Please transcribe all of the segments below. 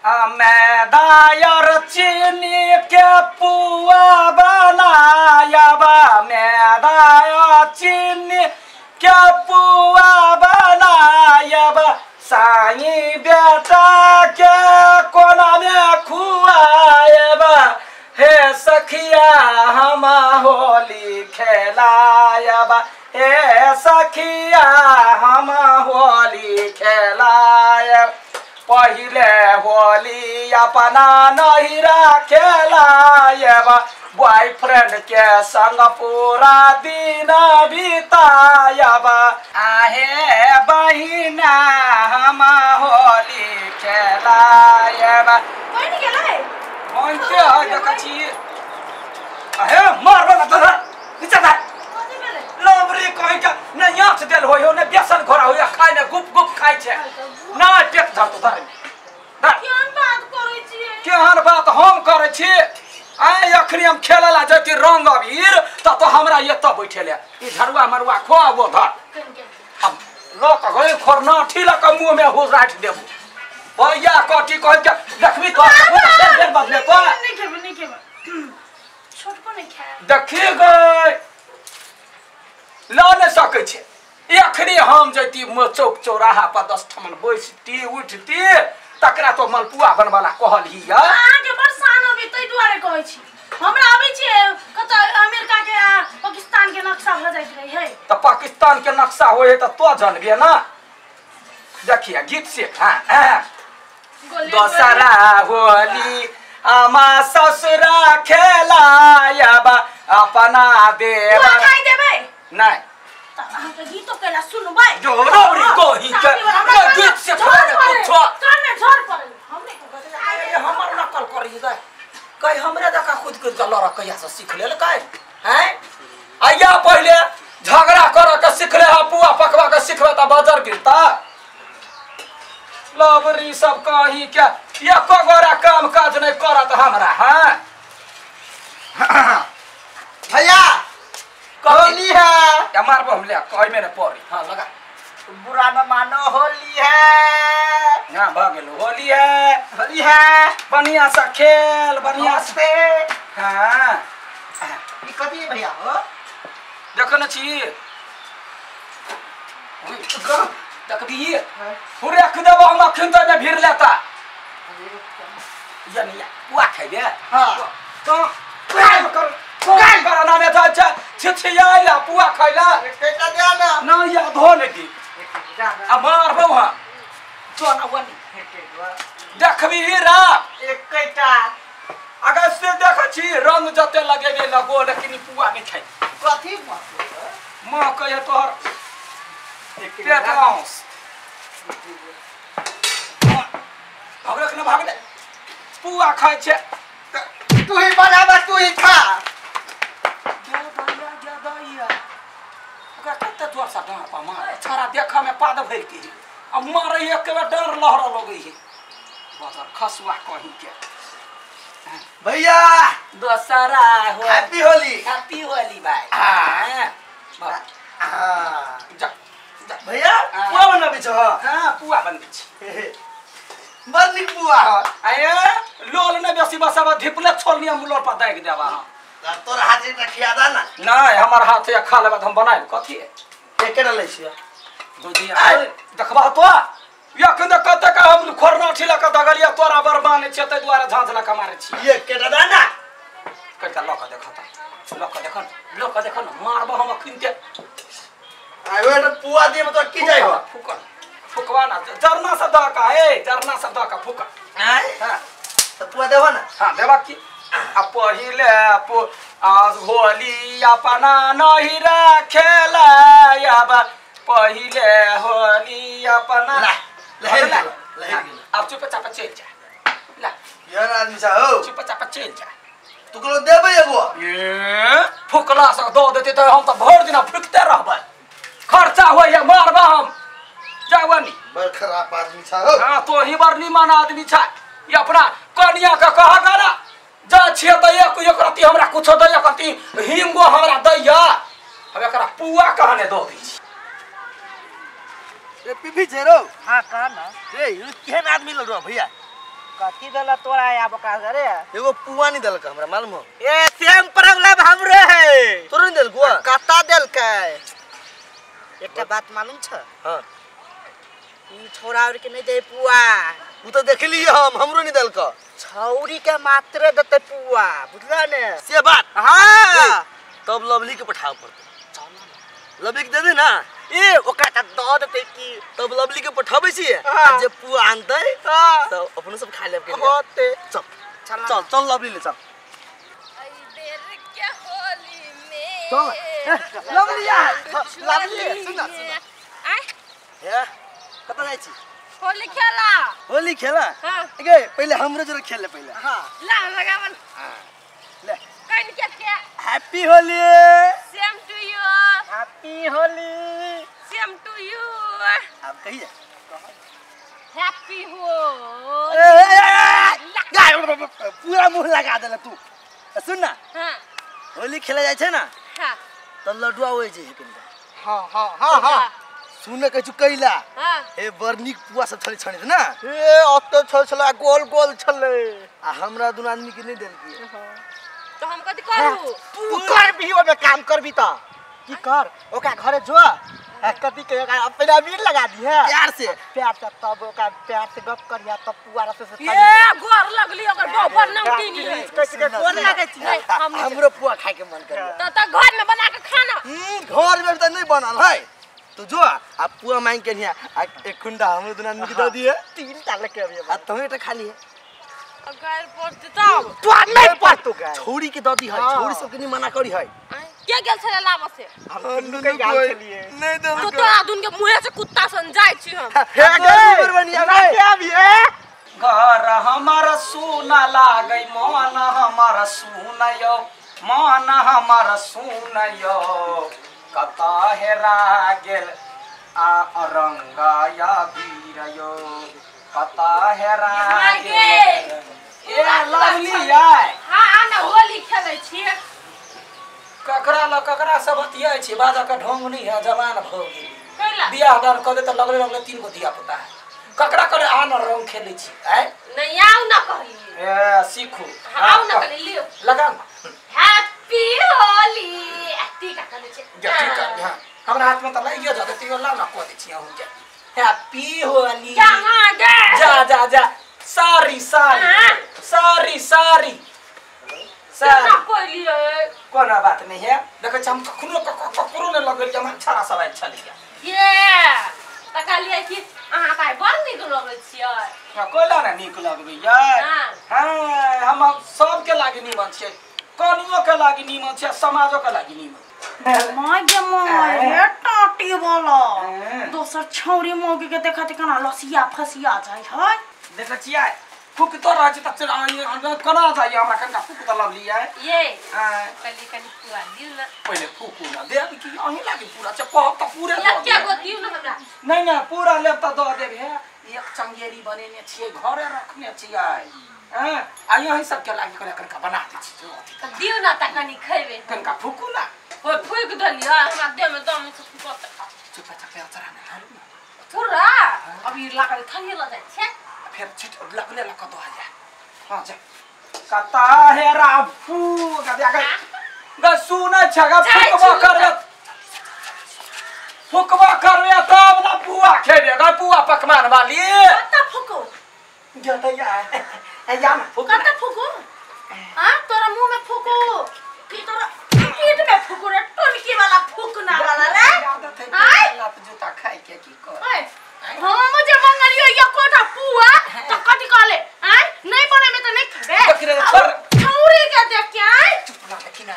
आ मैदा और चीनी के पुआ बनायब, मैदा और चीनी के पुआ बनायब, साई बेटा के कोना में खुआयब, हे सखिया हम होली खेलायब, हे सखिया हम होली खेलायब। पहिले होली अपना नहिरा खेलायब, बॉयफ्रेंड के संग पूरा दिन बितायब, आहे बहिना हम होली खेलायब। बनि गेलै? बनते है देखै छी। आहे मारबो ना तोरा नीचा धर। कथी भेलै? लबरी कहि के ने आँख देल होय हो ने बेसन घोरा होय, खाय ने गुप गुप खाय छै ना टेक धर तो धर। केहन बात करै छियै? केहन बात हम करै छी? आइ अखनी हम खेले ला जैती रंग अबीर त तो हमरा एतऽ बैठेले ई झरुआ मरुआ खुआबो धर। अब लऽ कऽ गई खोरनाठी लऽ कऽ मुँह में हो राखि देबो। भैया कथी कहि के देखबी तो फेर बदले तो नहीं खेबै, नहीं खेबै, छोटको नहीं खाए। देखी गई लऽ नहि सकै छै। अखनी हम जैती चौक चौराहा पर 10 ठमन बैसती उठती तकरा तो मलपुआ बनवाला कहलही। अहाँके बड़ शान अबै ताहि दुआरे कहै छी। हमरा अबै छै कतऽ अमेरिका के पाकिस्तान के नक्शा भऽ जाइत रहै है। तऽ पाकिस्तान के नक्शा होइ है तऽ तो जानबियै ना। देखिए गीत सीख। हाँ दोसरा होली आमा ससुरा खेलायब अपना देव खाइ देबै नहीं त अहाँके गीतो केला सुनबै जो रबरी कहि के गीत से कुछो कान में झड़ पड़ल हम नहीं अरे हमर नकल करी गए कहि हमरे देखा खुद खुद के लड़ कहिया से सीख लेल कहि हैं। आया पहिले झगड़ा कर के सीखले हा पुआ पकवा के सीखबे त बाजार गिरता। लबरी सब कही के एको गोरा काम काज नहीं करत हमरा। हाँ भैया होली है या मारबो हम ले कहि में ने पड़ी। हाँ लगा बुरा न मानो होली है। हाँ भ गेल होली है, होली है बढ़िया सा खेल बढ़िया से। हाँ ई कथी है भैया हो देखो न छी देखबी पूरे देबो हम अखन तो में भीड़ लेता या नहीं पुआ खेबे। हां तो कर कर ना में जाय छै छिछियाइला पुआ खैला केटा दे ना ना या धो ले दी आ मारबो हां तो ना वनी देखबी रा एकेटा अगर से देख छी रंग जते लगेबे लगो लेकिन पुआ नहीं खाइ। कथी मां कहे तोहर पेट मांस भागलक ना भागले पुआ खाइ छै तू ही बनाबा तू ही खा। ओकरा कते जोर से डाँड़ पर मारे छाड़ा देखा में पाद भरि के आ मारे एक बेर डाँड़ लहरऽ लगै है बजर खसुआ कही के। भैया दोसरा हो हैप्पी होली। हैप्पी होली भाई। हां जा भैया पुआ बनाबै छ। हां पुआ बनबै छी बड़ नीक पुआ ह। आये लोल ने बेसी बसाबा धिपले छोलनी हम लोल पर दागि देबा। हां तोर हाथ से खिया दा ना। नहीं हमर हाथ से खा लेबा त हम बनाएब कथी एके लै छियै दूधिया देखबा तो यखन कते का हम खोरना ठिला के दगलिया तोरा बर माने छै तै दुआरे झांझ लका मारे छी एके दा ना कता लक देखता लक देखन लक देखन मारबो हम अखन के आयो त पुआ दिए त की जाय हो फुकन फुकवा ना जरना से दका ए जरना से दका फुका आय। हां त पुआ देबो ना। हां देबा की आ पहिले आज होली अपना नहिरा खेलायब पहिले होली अपना ला लहर लहर अब चुपचाप चल जा ला यार आदमी सा हो चुपचाप चल जा तू कलो देबे एगो ए फुकला से दो देते त हम त भर दिन फुकते रहबै खर्चा होइए मारबा हम जावनी बड़ खराब आदमी छा हो। हां तो ही बड़ निमन आदमी छा ई अपना कनिया के कह ना जा छियै त एक एक रति हमरा कुछो दैया कति हिंगो हमरा दैया हम एकरा पुआ कहने दो दै छी। रे पीपी छे रो। हां कहा ना रे ई केहन आदमी लग रहो भैया? कथी देला तोरा आब ओकरा रे एगो पुआ नहीं देलक हमरा मालूम हो ए सेम प्रॉब्लम हमरे है तोरो नहीं देलको कता देलकै एकटा बात मालूम छ हां ई छोरा और के नहीं दे पुआ उ त देखलिए हम हमरो नहीं देलक छौरी के मात्र देते पुआ बुझला ने से बात हां तब लवली के पठाव पड़ते लवली के दे दे ना ए ओकरा त the देते की तब लवली के पठाबै छी आ जे पुआ आनतै त अपनो सब खा लेब के होते चल चल चल लवली ले चल देर के होली में चल लवली यार लवली सुन सुन आ हे कत जाइ छी होली खेला होली खेला हां गे पहिले हमरो जरा खेल ले पहिले हां ला लगावन ले कइन के के happy Holi same to you happy Holi same to you अब कहिए हैप्पी हो पूरा मुंह लगा देला तू सुन ना हां होली खेले जाइ छै ना हां त लडुआ होय छै कनिका हां हां हां हां सुन कहै छु कैला हां हे बड़ नीक पुआ सब छलै छने ना ए ओत छल छला गोल गोल छलै आ हमरा दुन आदमी के नहीं देलकी तो हम कथि करू तू कर भी ओमे काम करबी त की कर ओकरा घरे जो आ कथि के ओकरा अपना अबीर लगा दी है प्यार से प्यार से तब ओकरा प्यार से गप करिया तब पुआ रसे से ए गोर लगली ओकर बहु नमकीन है कैसे के गोर लागै छी हमरो पुआ खाए के मन करिया त त घर में बना के खाना घर में त नहीं बनल है तो जो आ पुआ मांग के निया आ एक खुंडा हमरो दुन आदमी के the दिए तीन टा लेके अबिए आ तुम एकटा खा लिए घर पड़ते तब तू नहीं पड़तो गा छोरी के the दी है छोरी सब के नहीं मना करी है के गेल छले लाबो से हम के गाल छलिए नहीं दे तो तोरा दुन के मुंहे से कुत्ता सन जाय छी हम हे गे गे के अबिए घर हमार सुना लागै मन हमार सुनयो मन हमार सुनयो कत हेरा गेल आ रंगया बीरयो कत हेरा गेल ए लवली आय हां आ ना होली खेलै छी ककरा ल ककरा सब बतियाइ छी बाजा के ढोंग नहीं है जवान भ गेल कैला बियाह दान क दे त लगले लगले तीन गो धिया पुता है ककरा करे आ न रंग खेलै छी आय नहीं आउ ना कहली ए सीखू आउ ना कहली लियो लगा हैप्पी होली टीका कहले छी जा ठीक है हां हमरा हाथ में त लागियो जा त ला ना क दे छी अहूं के हैप्पी होली जा हां गे जा जा जा sorry sorry sorry sorry sorry कहली कोनो बात नहीं है देखै छी हम कखनो ककरो ने लगल हम छड़ा सब आयल छलियै ये त कहलियै कि अहाँ त बड़ नीक लगै छियै हां कोला ने नीक लगबै यार हां हम सबके लागि नीमन छियै कनियो के लागि नीमन छियै समाजो के लागि नीमन my गे my रे टाटी वाला दोसर छौरी मौगी के देखत केना लसिया फसिया जाइ है देखै छियै फूक तो रहै छै त चल कोना जाइए हमरा कनिका फूक त लवली आय ये कली कनी पुआ दिउ न पहिले फूकू न देब कि अहीं लागि पूरा छै कहब त पूरे दऽ देब गो दिउ न हमरा नहीं नहीं पूरा लेब त दऽ देब हे एक चंगेरी बनेने छियै घरे रखने छियै हैं आ यही सब के लागि कनिका कनिका बना दै छी त दिउ न त कनी खैबे कनिका फूकू न ओए फूक देलियै हमरा देह में दम से फूकत चुप चाप अचरा न धरू न थोड़ा अभी लागल थरिए ल जाइ छै फिर छिट लगले लक तो आ जा हां जा कता हेरा फू गदया गई ग सुन छगा फुकबा करबे फुकबा करबे तब ना पुआ खेबे ग पुआ पकवान वाली कता फुकू जतैया ए या ना फुक कता फुकू हां तोरा मुंह में फुकू कि तोरा पेट में फुकू रे टोनकी वाला फुकना वाला रे आय लात जूता खाई के की कर हम जे मंगलियो या कोटा पुआ त कथि कहले आय नहीं बने में त नहीं खेबे छौरी के देख के आय चुप ना देखि ना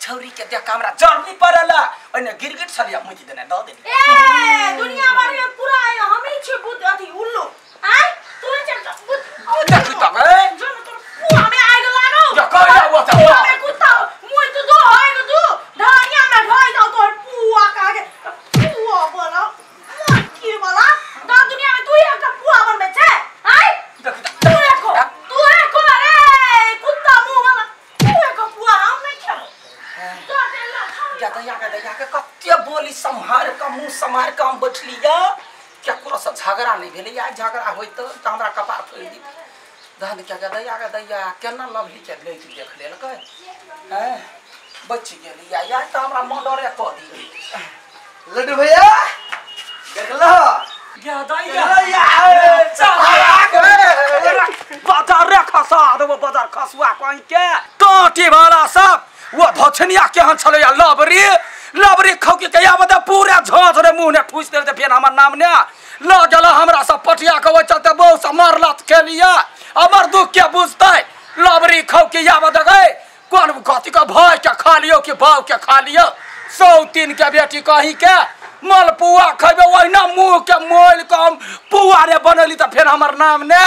छौरी के देख हमरा जरनी पड़ला ओने गिरगिट छलिया मुति देने the देली ए दुनिया भर में पूरा हम ही छी बुद्ध अथि उल्लू आय तू चल बुद्ध देखि त गए जो तोर पुआ में आग लागो या कहला वो त पुआ में कुत्ता मुइ तो दो होय दू धनिया में ढोइ दो तोर पुआ का के पुआ बोला की बोला दा दुनिया में तू ही একটা पुआ बनबे छै आय तू एको रे कुत्ता मुंह वाला तू एको पुआ हम नहीं खेबो जा दया के दया के कते बोली सम्हार के मुंह सम्हार के हम बैठलिया केकरो से झगड़ा नहीं भेलै या झगड़ा होइत त हमरा कपार फोड़ि दी धान के दैया के दैया केना लवली के लैत देख लेलकै हैं बचि गेली या तऽ हमरा मर्डरे कऽ दी। लड्डू भैया देखलो गे दैया बाजार रे खसा देबो बाजार खसुआ कहीं के टाटी वाला सब वो धोछनिया केहन छलैया लबरी लबरी खौकी के याबत पूरा झाँझ रे मुँह ने ठूसि देलकै फेर हमर नाम ने लऽ गेल हमरा सब पटिया के ओहि चलते बहुत से मारलत खेलिया हमर दुख के बुझतै लबरी खौकी याबत गए कोन कथी के भाय के खा लियौ कि बाउ के खा लियौ 103 के बेटी कहीं के मलपुआ खेबै ओहिना मुँह के मोलि के हम पुआ रे बनैली तऽ फेर हमर नाम ने।